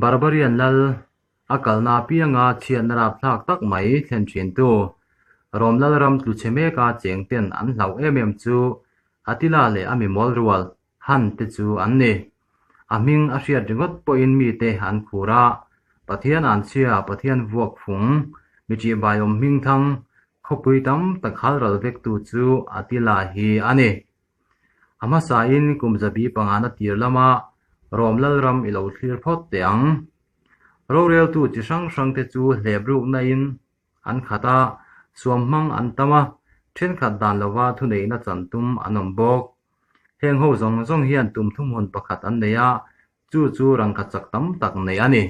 Barbarian lal a kalna apianga chhiatna rapthlak tak mai thlen thintu Rom lalram tlu chhe meka cheng ten an hlauh em em chu Attila leh a mimawl rual Han te chu an ni. A hming a hriat ringawt pawhin mite an khur a, Pathian an chhia, Pathian vuak fung, mi ṭihbaiawm hmingthang, khawpui tam tak halral vektu chu Attila hi a ni. A hmasain kum zabi pangana tir lama Rom lalram i lo thlir phawt teh ang. Roreltu chi hrang hrangte chu hlep ruknain an khat a, suam hmang an tam a, thenkhat dan lova thuneihna chan tum an awm bawk. Heng ho zawng zawng hian tum thumhun pakhat an nei a, chu chu rangkachak tam tak nei a ni.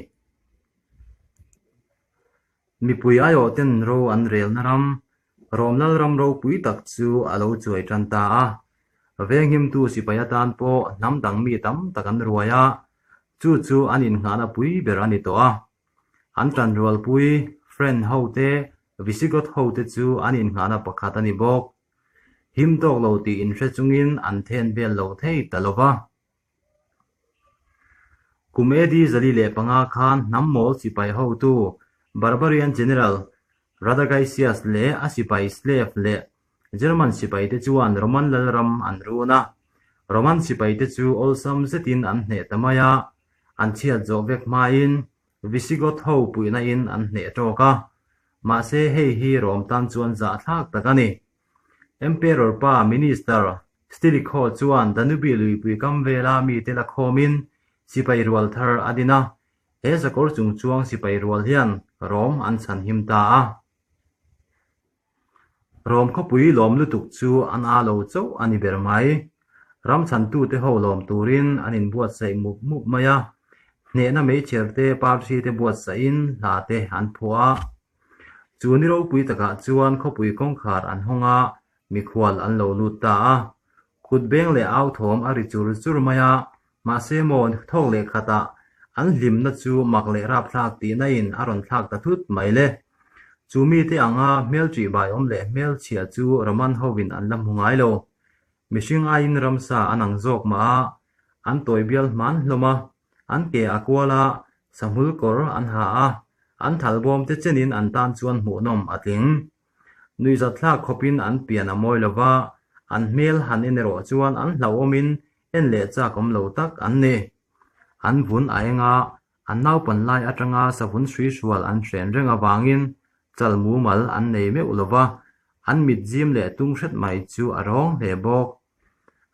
Mipui aiawhten ro an relna ram, Rom lalram ropui tak chu a lo chuai tan ta a. Venghimtu sipai atan pawh hnam dang mi tam tak an ruai a, chu chu an innghahna pui ber a ni tawh a. An tanrualpui, friend, hote, Visigoth hote chu an innghahna pakhat a ni bawk. Him tawk lo tih inhre chungin an then vel lo thei ta lo va. Kum AD 405 khan hnam mawl sipai hotu Barbarian General Radagaisus leh a sipai Slave leh German sipaite chuan Roman lalram an run a. Roman sipaite chu awlsam zetin an hneh ta mai a, an chhiat zawh vek hmain Visigoth ho puihna in an hneh tawk a. Mahse hei hi Rom tan chuan zahthlak tak a ni. Emperor pa Minister Stilicho chuan Danube luipui kam vela mite la khawmin sipai rual thar a din a, he sakawr chung chuang sipai rual hian Rom an chhanhim ta a. Rom khawpui lawm lutuk chu an a lo chauh a ni ber mai. Ram chhantute ho lawm turin an inbuatsaih mup mup mai a, hnehna meichher te parthi te buatsaihin hla te an phuah a. Chu ni ropui takah chuan khawpui kawngkhar an hawng a, mikhual an lo lut ta a. Kut beng leh au thawm a ri chur chur mai a, mahse maw thawk leh khatah an hlimna chu mak leh rapthlak tihna in a rawn thlak ta thut mai le. Chu mite anga hmel ṭihbai awm leh hmel chhia chu Roman hovin an la hmu ngai lo. Mihring aiin ramsa an ang zawk mah a, an tawi bial hman hlawm a, An ke a kual a, sahmul kawr an ha a, an thal bawm te chenin an tan chuan hmuhnawm a tling. Nuihzatthlak khawpin an pian a mawi lo va, an hmel han en erawh chuan an hlauhawmin en leh chak awm lo tak an ni. An vun a eng a, an naupan lai atanga savun hruihrual an hren reng avangin chal mumal an nei meuh lo va, an mit zim leh tung hret mai chu a rawng hle bawk.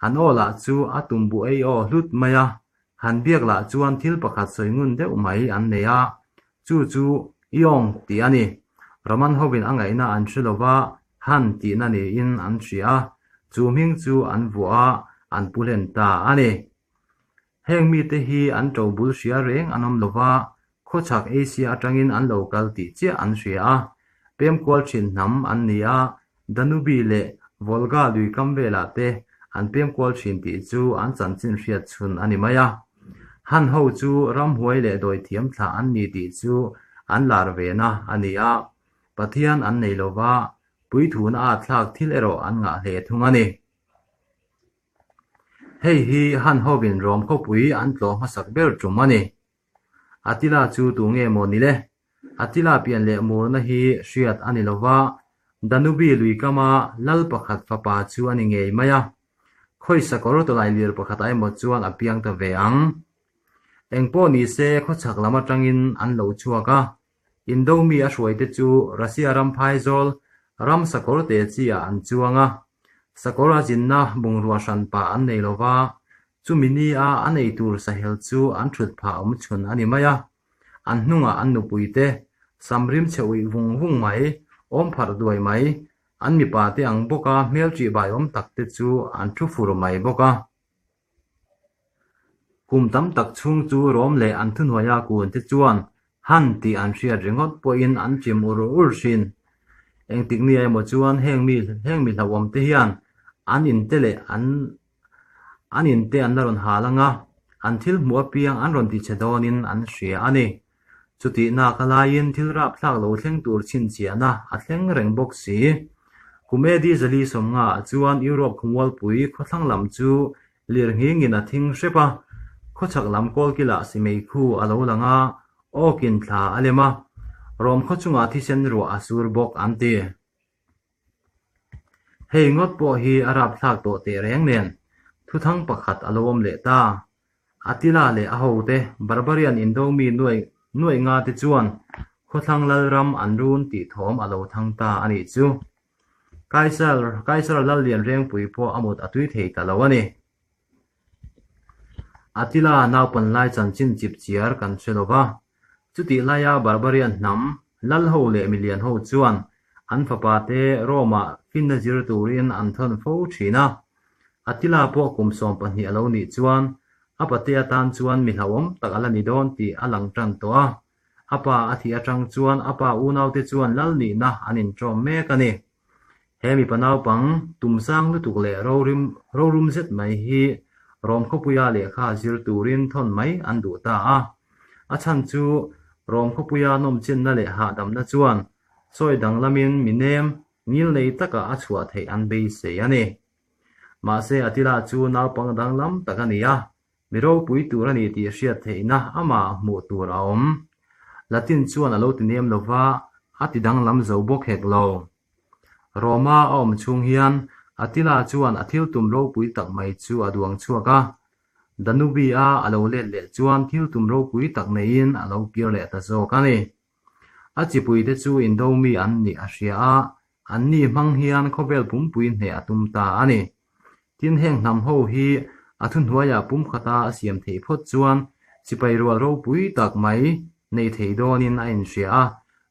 An aw lah chu a tumbu ei aw hlut mai a, han biak lah chuan thil pakhat sawi ngun deuh mai an nei a, chu chu Iong tih a ni. Roman hovin a ngaihna an hre lo va, Han tihna niin an hria a, chu hming chu an vuah a, an pu hlen ta a ni. Heng mite hi an ṭo bul hria reng an awm lo va, khawchhak Asia aṭangin an lo kal tih chiah an hria a. Pemkual ṭhin hnam an ni a, Danube leh Volga lui kam velah te an pemkual ṭhin tih chu an chanchin hriat chhun a ni mai a. Han ho chu ramhuai leh dawithiam thlah an ni tih chu an lar vena a ni a, Pathian an nei lo va, puithuna at thlak thil erawh an ngah hle thung a ni. Hei hi Han hovin Rom khawpui an tlawh hmasak ber tum a ni. Attila chu tu nge maw ni le? Attila pian leh murna hi hriat a ni lo va, Danube lui kama lal pakhat fapa chu a ni ngei mai a. Khawi sakawr tawlai lir pakhat emaw chuan a piang ta ve ang. Engpawh ni se khawchhak lam atangin an lo chhuak a, Indo mi a hruaite chu Russia ram phaizawl ram sakawr te chi ah an chuang a, sakawr a zinna bungrua hranpa an nei lo va, chumi ni a a nei tur sahel chu an thut phah awm chhun a ni mai a. An hnungah an nupui te, sam rim chhe uih vung vung mai, awm pharh duai mai, an mipa te ang bawka hmel ṭihbai awm tak te chu an thu fur mai bawk a. Kum tam tak chhung chu Rom leh an thuhnuaia kun te chuan Han tih an hriat ringawt pawhin an chim ur ur thin. Engtik nia emaw chuan heng mi heng mi hlauhawm te hian an in te leh an an in te an la rawn hal ang a, an thil hmuh apiang an rawn ti che dawnin an hria a ni. Chutih nak a laiin thil rapthlak lo thleng tur chhinchhiahna a thleng reng bawk si. Kum AD zali sawmngaah chuan Europe khawmualpui khawthlang lam chu lir nghingin a thing hrep a. Khawchhak lam kawlkilah simei khu a lo lang a, awkin thla a lem a, Rom khaw chungah thisen ruah a sur bawk an ti. Hei ngawt pawh hi a rapthlak tawh teh reng nen, thuthang pakhat a lo awm leh ta. Attila leh a hote Barbarian indo mi nuaih nuaih nga te chuan khawthlang lalram an run tih thawm a lo thang ta a nih chu. Kaisar Kaisar Lallian Rengpui pawh a mut a tui thei ta lo a ni. Attila naupan lai chanchin chip chiar kan hre lo va, chutih laia Barbarian hnam lal ho leh milian ho chuan an fapa te Rome-ah finna zir turin an thawn fo thin a. Attila pawh kum 12 a lo nih chuan a pate atan chuan mi hlauhawm tak a la ni dawn tih a lang tan tawh a. A pa a thih atang chuan a pa unaute chuan lal nihna an inṭawm mek a ni. He mipa naupang tum sang lutuk leh rorim rorum zet mai hi Rom khawpuia lehkha zir turin thawn mai an duh ta a. A chhan chu Rom khawpuia nawmchenna leh hahdamna chuan sawi danglamin mi nem ngil nei taka a chhuah theih an beisei a ni. Mahse Attila chu naupang danglam tak a ni a, Mi ropui tur a ni tih hriat theihna amah hmuh tur a awm. Latin chuan a lo ti nem lo va, a ti danglam zo bawk hek lo. Roma a awm chhung hian Attila chuan a thil tum ropui tak mai chu a duang chhuak a. Danube-a a lo let leh chuan thil tum ropui tak neiin a lo kir leh ta zawk a ni. A chipuite chu indo mi an nih a hria a, Anni hmang hian khawvel pumpui hneh a tum ta a ni. Tin, heng hnam ho hi a thuhnuaiah pumkhata a siam theih phawt chuan sipai rual ropui tak mai nei thei dawnin a inhria a,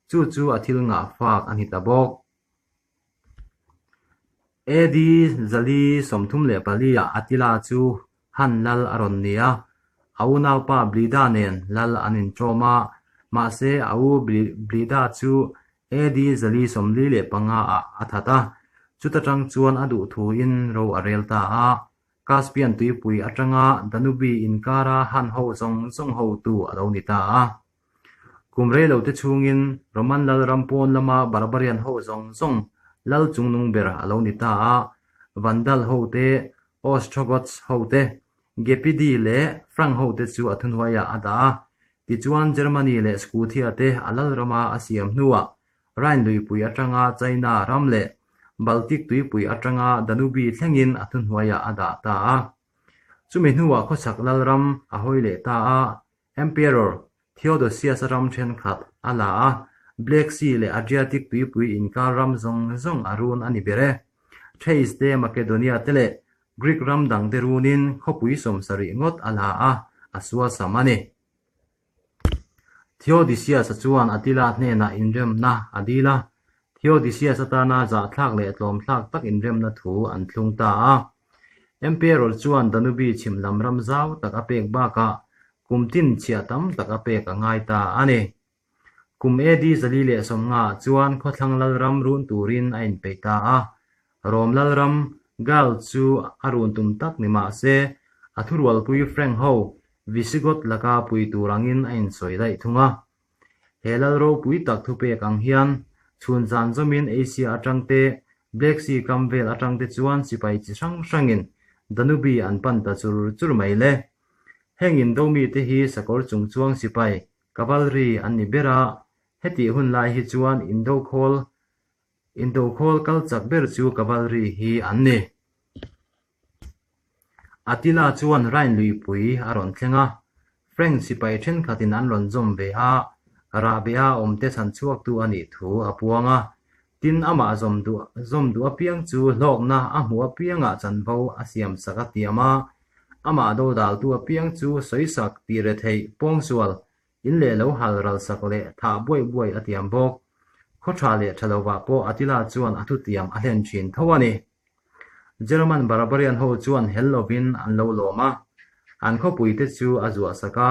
chu chu a thil ngah fak a ni ta bawk. AD 434 ah Attila chu Han lal a rawn ni a, a unaupa Blida nen lal an inṭawm a, mahse a u Blida chu AD 445 ah a that a, chuta ṭang chuan a duh thuin ro a rel ta a, Caspian tuipui aṭanga Danube inkara Han ho zawng zawng hotu a lo ni ta a. Kum rei lo te chhungin Roman lalram pawn lama Barbarian ho zawng zawng lal chungnung ber a lo ni ta a, Vandal ho te, Ostrogoths ho te, Gepidi leh Frank ho te chu a thuhnuaiah a dah a. Tichuan Germany leh Scuthia te a lalrama a siam hnuah Rhine luipui atanga China ram leh Baltic tuipui atanga Danube thlengin a thuhnuaiah a dah ta a. Chumi hnuah khawchhak lalram a hawi leh ta a, Emperor Theodosius-a ram thenkhat a la a, Black Sea leh Adriatic tuipui inkar ram zawng zawng a run a ni ber e. Thrace te, Makedonia te leh Greek ram dangte runin khawpui 70 ngawt a la a, a sualsam a ni. Theodosius-a chuan Attila hnenah inremna a dil a, Theodosius atana zahthlak leh tlawmthlak tak inremna thu an thlung ta a. Emperor chuan Danube chhim lam ram zau tak a pek bakah kum tin chhiah tam tak a pek a ngai ta a ni. Kum AD 450 ah chuan khawthlang lalram run turin a inpeih ta a. Rom lalram, Gaul chu a run tum tak ni mah se, a thurualpui Frank ho Visigoth laka pui tur angin a insawi daih thung a. He lal ropui tak thupek ang hian chhun zan zawmin Asia atang te, Black Sea kam vel atang te chuan sipai chi hrang hrangin Danube an pan ta chur chur mai le. Heng indo mite hi sakawr chung chuang sipai, cavalry, an ni ber a, hetih hun lai hi chuan indo khawl indo khawl kal chak ber chu cavalry hi an ni. Attila chuan Rhine luipui a rawn thleng a, Frank sipai thenkhatin an rawn zawm ve a, rahbeha awmte chhan chhuaktu a nih thu a puang a. Tin, amah zawm duh zawm duh apiang chu hlawkna a hmuh apiangah chanvo a siamsak a tiam a, amah dodaltu apiang chu sawisak tih retheih pawngsual in leh lo hal ralsak leh thah buaih buaih a tiam bawk. Khaw tha leh tha lovah pawh Attila chuan a thutiam a hlen thin tho a ni. German barbarian ho chuan hel lovin an lo lawm a, an khawpuite chu a zuahsak a,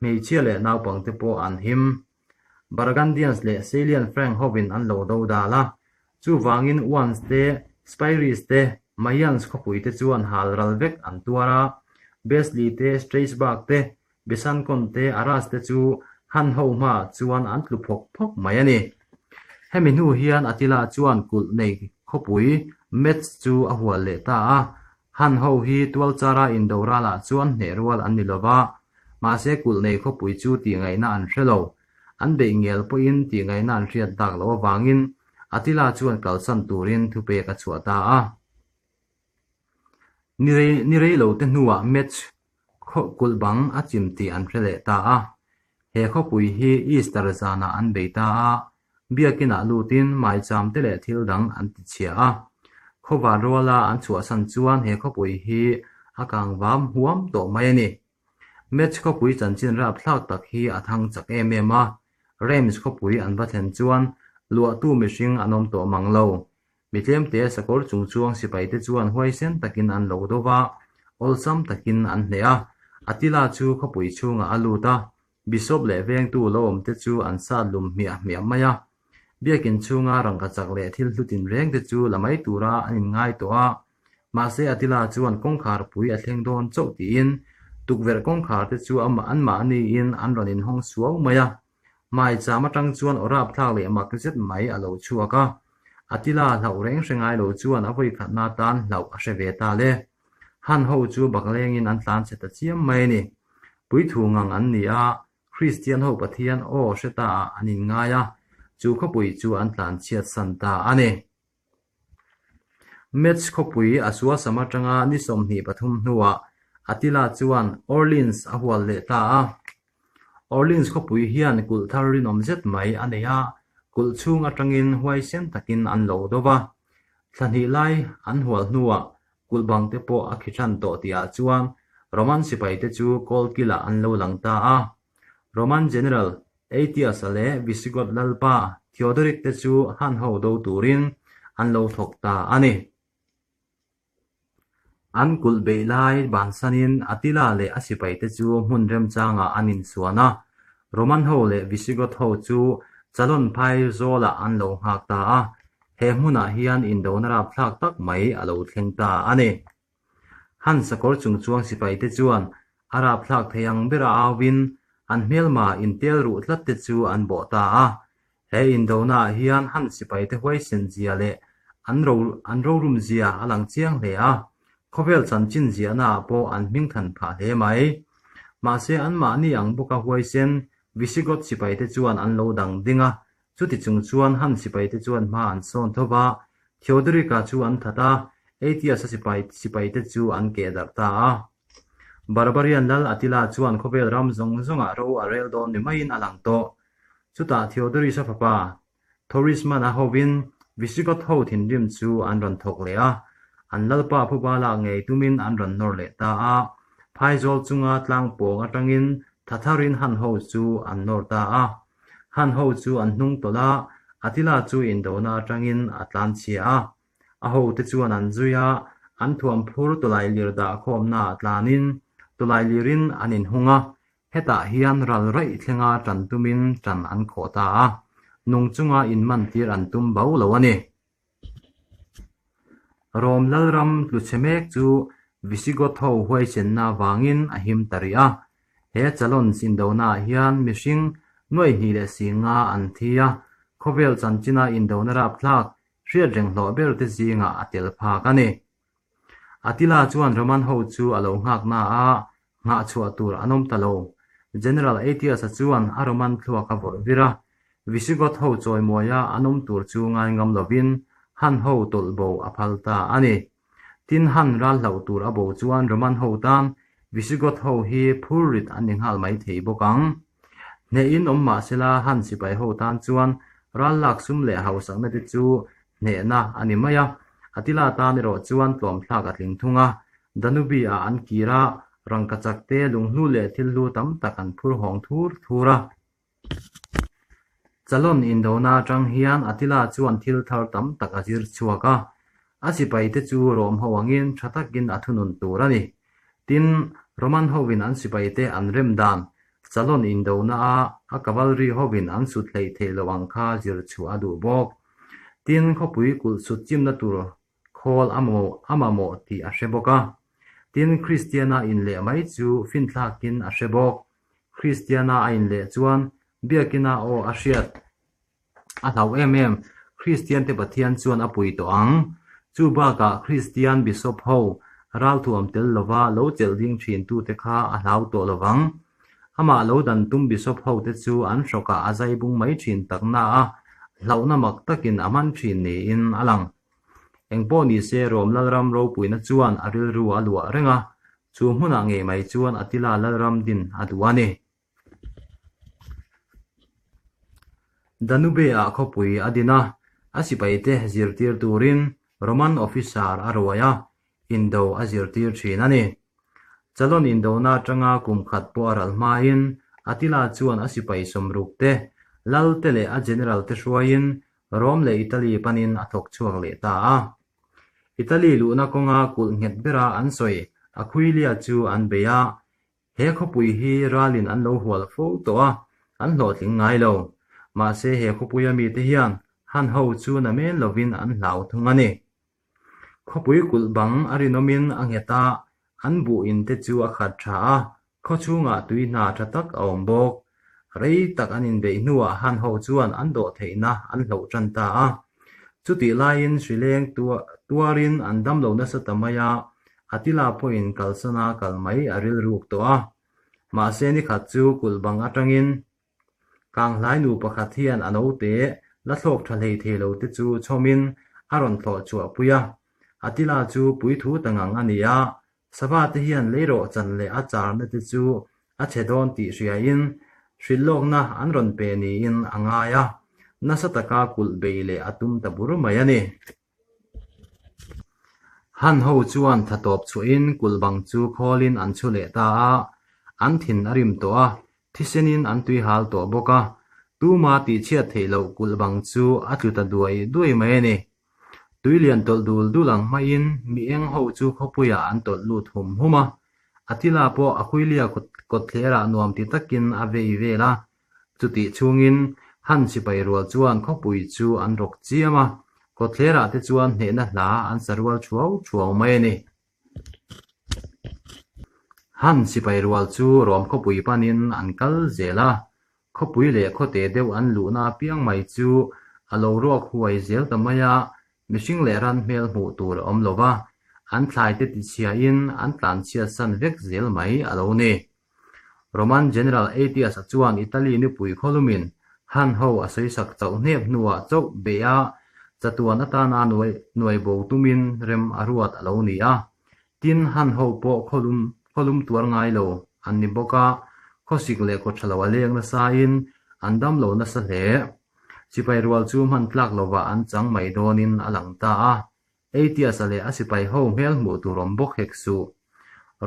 hmeichhia leh naupangte pawh an him. Burgundians leh Salian Frank hovin an lo do dal a, chuvangin Uans te, Spires te, Mayence khawpuite chuan hal ral vek an tuar a, Besley te, Strasbourg te, Besancon te, Arras te chu Han ho hmaah chuan an tlu phawk phawk mai a ni. Hemi hnu hian Attila chuan kulh nei khawpui Metz chu a hual leh ta a, Han ho hi tualchara indo ralah chuan hneh rual an ni lo va. Mahse kulh nei khawpui chu tihngaihna an hre lo. An beih ngial pawhin tihngaihna an hriat tak loh avangin Attila chuan kalsan turin thupek a chhuah ta a. Ni rei lo te hnuah Metz kulh bang a chim tih an hre leh ta a. He khawpui hi Easter zanah an bei ta a, Biakinah lutin maicham te leh thil dang an ti chhia a. Khawvar ruala an chhuahsan chuan he khawpui hi a kang vam huam tawh mai a ni. Metz khawpui chanchin rapthlak tak hi a thang chak em em a, Reims khawpui an va thlen chuan luahtu mihring an awm tawh mang lo. Mi tlemte sakawr chungchuang sipaite chuan huaisen takin an lo do va, awlsam takin an hneh a. Attila chu khawpui chhungah a lut a, Bishop leh vengtu lo awmte chu an sat lum hmiah hmiah mai a. Biakin chhunga rangkachak leh thil hlu tinreng te chu la mai tura an inngai tawh a. Mahse Attila chuan kawngkhar pui a thleng dawn chauh tiin tukverh kawngkhar te chu anmahniin an rawn inhawng suau mai a. Maicham atang chuan aw rapthlak leh mak zet mai a lo chhuak a. Attila hlauh reng hre ngai lo chuan a vawikhatna atan hlauh a hre ve ta le. Han ho chu baklengin an tlan chhe ta chiam mai a ni. Puithu ngang an ni a, Kristian ho Pathian aw hre ta ah an inngai a, chu khawpui chu an tlan chhiat san ta a ni. Metz khawpui a sualsam atanga ni 23 hnuah Attila chuan Orleans a hual leh ta a. Orleans khawpui hian kulh thar rinawm zet mai a nei a, kulh chhung atangin huaisen takin an lo do va. Thla hnih lai an hual hnuah kulh bang te pawh a khi than tawh tihah chuan Roman sipaite chu kawlkilah an lo lang ta a. Roman General Aetius-a leh Visigoth lalpa Theodoric te chu han ho do turin an lo thawk ta a ni. An kulh beih lai bansanin Attila leh a sipaite chu hmun remchangah an insuan a, Roman ho leh Visigoth ho chu Chalon phai zawlah an lo nghak ta a, he hmunah hian indona rapthlak tak mai a lo thleng ta a ni. Han sakawr chungchuang sipaite chuan a rapthlak thei ang bera auin an hmelma intel ruh tlat te chu an bawh ta a, He indonaah hian han sipaite huaisen zia leh an ro an rorum zia a lang chiang hle a, khawvel chanchin ziahnaah pawh an hming than phah hle mai. Mahse anmahni ang bawka huaisen Visigoth sipaite chuan an lo dang ding a, chuti chung chuan han sipaite chuan hma an sawn tho va, Theodoric-a chu an that a, Aetius-a sipai sipaite chu an keh darh ta a. Barbarian lal Attila chuan khawvel ram zawng zawngah ro a rel dawn ni maiin a lang tawh. Chutah Theodorus-a fapa Thorisman-a hovin Visigoth ho thinrim chu an rawn thawk leh a, an lalpa phuba lak ngei tumin an rawn nawr leh ta a. Phaizawl chunga tlang pawng atangin Thatharin Han ho chu an nawr ta a. Han ho chu an hnung tawlh a, Attila chu indona atangin a tlanchhia a. A hote chuan an zui a, an thuam phur tawlailir dah khawmnaah tlanin tawlailirin an inhung a, hetah hian ral raih thlenga ṭan tumin ṭan an khawh ta a, nung chunga inmantir an tum bo lo a ni. Rom Lalram tluchhe mek chu Visigoth ho huaichenna avangin a him ta rih a, he Chalons indonaah hian mihring nuaih hnih leh si nga an thi a, khawvel chanchina indona rapthlak Hriat reng hlawh ber te zingah a tel phak a ni. Attila chuan Roman ho chu a lo nghak na a, nghah chhuah tur an awm ta lo. General Aetius-a chuan a Roman thluak a vawrh vir a, Visigoth ho chawimawi a an awm tur chu ngai ngam lovin Han ho tawlh bo a phal ta a ni. Tin, Han ral hlauh tur a bo chuan Roman ho tan Visigoth ho hi phurrit an ni nghal mai thei bawk ang. Hnehin awm mah sela Han sipai ho tan chuan ral lak sum leh hausakna te chu hnehna a ni mai a, Attila tan erawh chuan tlawmthlak a tling thung a, Danube-ah an kir a, rangkachak te, lunghlu leh thil hlu tam tak an phur hawng thur thur a. Chalon indona atang hian Attila chuan thil thar tam tak a zir chhuak a, a sipaite chu Rom ho angin tha takin a thunun tur a ni. Tin, Roman hovin an sipaite an rem dan, Chalon indona a a cavalry hovin an sut hleih theih loh ang kha zir chhuah a duh bawk. Tin, khawpui kulh sut chimna tur khawl a mamawh tih a hre bawk a. Tin, Kristiana inleh mai chu finthlakin a hre bawk. Kristiana a inleh chuan Biakina aw a hriat a hlauh em em. Kristiante Pathian chuan a pui tawh ang. Chu bakah Kristian Bishop ho ralthuam tel lova lo chelh ding thin tute kha a hlau tawh lovang. Amah lo dan tum Bishop hote chu an hrawkah a zai bung mai thin tak na a, hlauhna mak takin a hman thin niin a lang. Engpawh nise Rom Lalram ropuina chuan a rilru a luah reng a, chu hmunah ngei mai chuan Attila Lalram din a duh a ni. Danube-ah khawpui a din a, a sipaite zirtir turin Roman officer a ruai a, indo a zirtir thin a ni. Chalon indona atanga kum khat pawh a ral hmain Attila chuan a sipai sawmruk te, lal te leh a general te hruaiin Rome leh Italy panin a thawk chhuak leh ta a. Italy luhna kawnga kulh nghet bera an sawi Aquilia chu an bei a, He khawpui hi ralin an lo hual fo tawh a, an hlawhtling ngai lo. Mahse he khawpuia mite hian han ho chu na men lovin an hlau thung a ni. Khawpui kulh bang a rinawmin a nghet a, an buh in te chu a khat tha a, khaw chhungah tui hna tha tak a awm bawk. Rei tak an inbeih hnuah han ho chuan an dawh theihna an hloh tan ta a. Chutih laiin hrileng tuarin an damlo nasa ta mai a, Attila pawhin kalsana kal mai a rilruk tawh a. Mahse nikhat chu kulh bang atangin Kanghlai nu pakhat hian a naute la thlawk tha hlei thei lo te chu chhawmin a rawn thlawh chhuah pui a. Attila chu puithu ta ngang a ni a, sava te hian leirawh chan leh a charna te chu a chhe dawn tih hriain hrilhlawkna an rawn pe niin a ngai a, nasa taka kulh bei leh a tum ta bur mai a ni. Han ho chuan tha tawp chhuahin kulh bang chu khawlin an chhu leh ta a, an thin a rim tawh a, thisenin an tui hal tawh bawk a, tuma tihchhiat theih loh kulh bang chu a tlu ta duai duai mai a ni. Tui lian tawlh dul dul ang hmaiin mi eng ho chu khawpuiah an tawlh lut hum hum a, Attila pawh a Huilia kawtthlerah nuam ti takin a vei vel a, Chutih chhungin Han sipai rual chuan khawpui chu an rawk chiam a, kawtthlerah te chuan hnehna hla an sa rual thuau thuau mai a ni. Han sipai rual chu Rom khawpui panin an kal zel a, khawpui leh khawte deuh an luhna apiang mai chu a lo ruak huai zel ta mai a, mihring leh ran hmel hmuh tur a awm lo va, an thlaite tichhiain an tlanchhiatsan vek zel mai a lo ni. Roman General Aetius-a chuan Italy nupui khawlumin Han ho a sawisak chauh hnep hnuah chauh beih a, chatuan atana nuai bo tumin rem a ruat a lo ni a. Tin, Han ho pawh khawlum khawlum tuar ngai lo an ni bawk a, khawsik leh kawthalo a leng nasain an dam lo nasa hle. Sipai rual chu hman tlak lovah an chang mai dawnin a lang ta a, Aetius-a leh a sipai ho hmel hmuh tur awm bawk hek suh.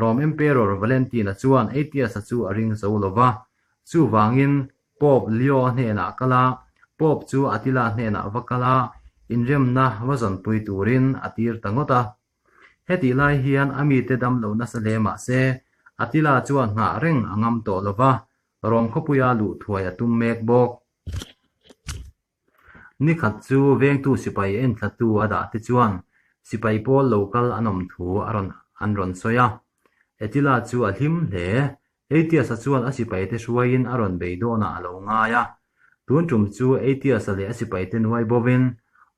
Rome Emperor Valentine-a chuan Aetius-a chu a ring zo lo va, chuvangin Pope Leo-a hnenah kal a, Pope chu Attila hnenah va kal a, inremna va zawnpui turin a tir ta ngawt a. Hetih lai hian a mite dam lo nasa hle mah se, Attila chuan nghah reng a ngam tawh lo va, Rome khawpuia luh thuai a tum mek bawk. Nikhat chu vengtu sipai enthlatu a dah te chuan sipai pawl lo kal an awm thu a rawn an rawn sawi a. Attila chu a hlim hle. Aetius-a chuan a sipaite hruaiin a rawn bei dawnah a lo ngai a. Tun tum chu Aetius-a leh a sipaite nuai bovin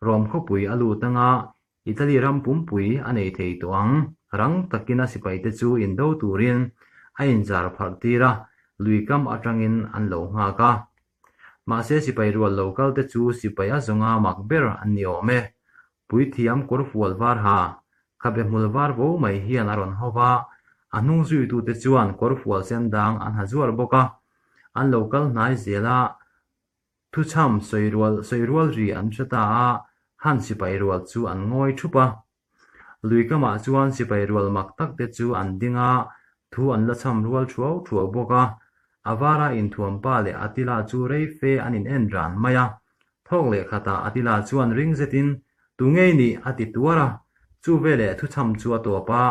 Rom khawpui a lut anga Italy ram pumpui a nei thei tawh ang. Rang takin a sipaite chu indo turin a inzar pharh tir a, lui kam atangin an lo nghak a. Mahse sipai rual lo kal te chu sipai a zawnga mak ber an ni awm e. Puithiam kawrfual var ha, khabe hmul var vo mai hian a rawn haw va, a hnung zuitute chuan kawrfual sen dang an ha zuar bawk a. An lo kal hnai zel a, Thuchham sawi rual sawi rual ri an hre ta a, han sipai rual chu an ngawi thup a. Lui kamah chuan sipai rual mak tak te chu an ding a, thu an la chham rual thuau thuau bawk a. A vara inthuam pa leh Attila chu rei fe an in en ran mai a. Thawk leh khatah Attila chuan ring zetin, Tu ngei nih? a ti tuar a. Chu veleh thuchham chu a tawp a,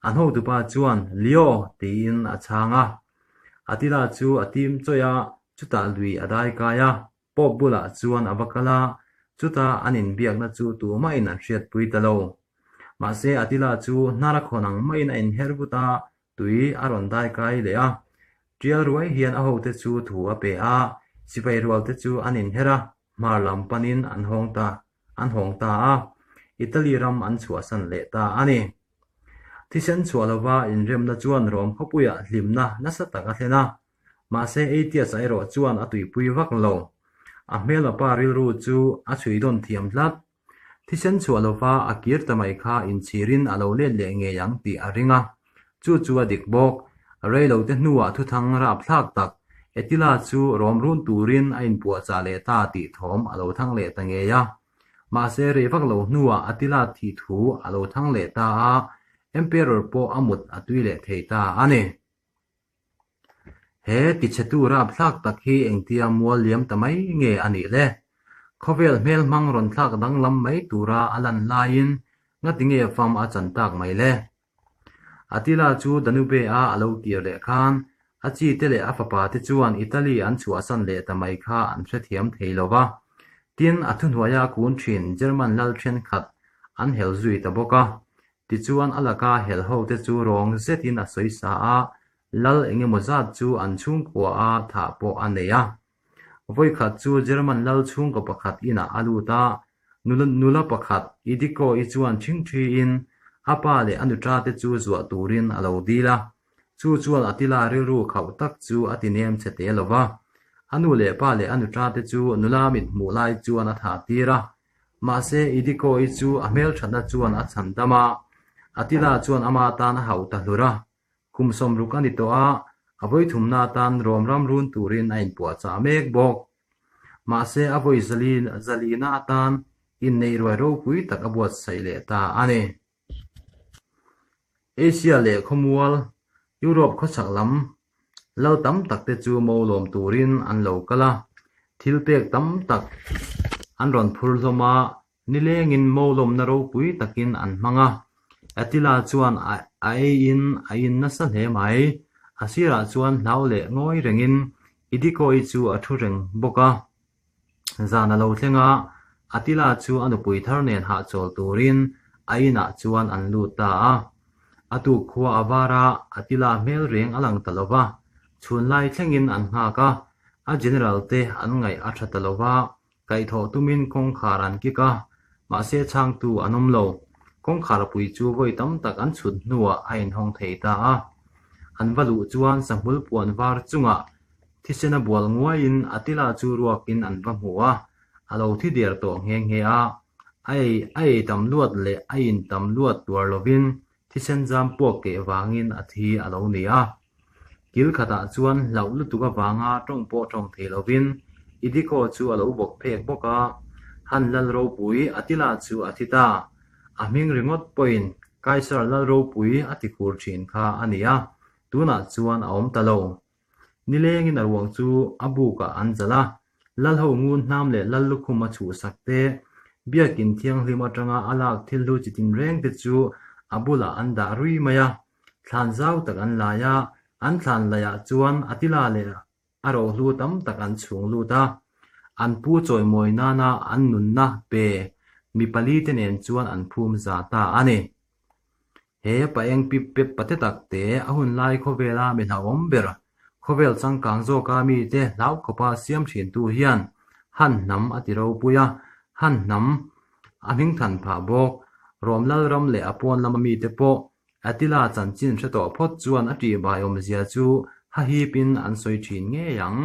an hotupa chuan, Leo! tiin a chhang a. Attila chu a tim chawih a, Chutah lui a dai kai a, Pope bulah chuan a va kal a, chutah an inbiakna chu tumahin an hriatpui ta lo. Mahse, Attila chu hnar a khawn ang maiin a inher vut a, tui a rawn dai kai leh a. Tial ruai hian a hote chu thu a pe a, sipai rualte chu an inher a, hmar lam panin an hawng ta an hawng ta a, Italy ram an chhuahsan leh ta a ni. Thisen chhuah lova inremna chuan Rom khawpuiah hlimna nasa tak a thlen a. Mahse Aetius-a erawh chuan a tuipui vak lo. A hmelma pa rilru chu a chhuidawn thiam tlat. Thisen chhuah lova a kir ta mai kha inchhirin a lo let leh ngei ang tih a ring a. Chu chu a dik bawk. Reilote hnuah thuthang rapthlak tak Attila chu rawm run turin a inpuahchah leh ta tih thawm a lo thang leh ta ngei a. Mahse rei vak lo hnuah Attila thih thu a lo thang leh ta a, Emperor pawh a mut a tui leh thei ta a ni. He tichhetu rapthlak tak hi engtia mual liam ta mai nge a nih le? Khawvel hmel hmang rawn thlak danglam mai tura a lan laiin ngati nge fam a chan tak mai le? Attila chu Danube-a a lo kir leh khan a chi te leh a fapa te chuan Italy an chhuahsan leh ta mai kha an hrethiam thei lo va. Tin, a thuhnuaia kun thin German lal thenkhat an hel zui ta bawk a. Tichuan a laka hel ho te chu rawng zetin a sawi sa a, lal engemaw zat chu an chhungkua a thah pawh a nei a. Vawikhat chu German lal chhungkaw pakhat inah a lut a, nula pakhat Idiko-i chuan ṭhingṭhiin a pa leh a nuṭa te chu zuah turin a lo dil a. Chu chuan Attila rilru khauh tak chu a ti nem chhe te lo va. A nu leh pa leh a nuṭa te chu nula mit hmuh lai chuan a thah tir a. Mahse Idiko-i chu a hmelṭhatna chuan a chhan dam a, Attila chuan ama tan a hauh ta hlur a. Kum sawmruk a ni tawh a, a vawithumna atan Rom ram run turin a inpuahchah mek bawk. Mahse a vawi zalina atan inneih ruai ropui tak a buatsaih leh ta a ni. Asia leh khawmual, Europe khawchhak lam lal tam tak te chu mo lawm turin an lo kal a, thil pek tam tak an rawn phur hlawm a, Nilengin Mawlawmna ropui takin an hmang a, Attila chuan a eiin a in nasa hle mai. A sirah chuan hlau leh ngawi rengin Idiko-i chu a thu reng bawk a. Zan a lo thleng a, Attila chu a nupui thar nen hahchawl turin a inah chuan an lut ta a. A tuk khua a var a, Attila hmel reng a lang ta lo va, chhunlai thlengin an nghak a, a general te an ngaih a tha ta lo va, Kaihthawh tumin kawngkhar an kik a, mahse chhangtu an awm lo. Kawngkhar pui chu vawi tam tak an chhut hnuah a inhawng thei ta a. An va luh chuan sahmul puan var chungah thisena bual nguaiin Attila chu ruakin an va hmu a, a lo thi der tawh nghe nghe a. A ei a ei tam luat leh a in tam luat tuar lovin Thisen zam puak keh vangin a thi a lo ni a. Kil khatah chuan hlauh lutuk avanga tawng pawh tawng thei lovin Idiko chu a lo bawk phek bawk a, Han Lal Ropui Attila chu a thi ta. A hming ringawt pawhin Kaisar Lal Ropui a ti khur thin kha a ni a, tunah chuan a awm ta lo. Nilengin a ruang chu a bukah an zalh a, Lalho ngun hnam leh Lal lukhum a chhuhsak te, Biakin thianghlim atanga a lak thil hlu chi tinreng te chu a bulah an dah rui mai a, thlan zau tak an lai a, an thlan laiah chuan Attila leh a rohlu tam tak an chhung lut a, an pu chawimawi nana an nunna pe mi pali te nen chuan an phum za ta a ni. He pa eng pip pep pate tak te a hun lai khawvela mi hlauhawm ber, khawvel changkang zawka mite hlau khawpa siam thintu hian Han hnam a ti ropui a, Han hnam a hmingthan phah bawk. Rom Lalram leh a pawn lama mite pawh Attila chanchin hre tawh phawt chuan a tihbai awmzia chu hahipin an sawi thin ngei ang.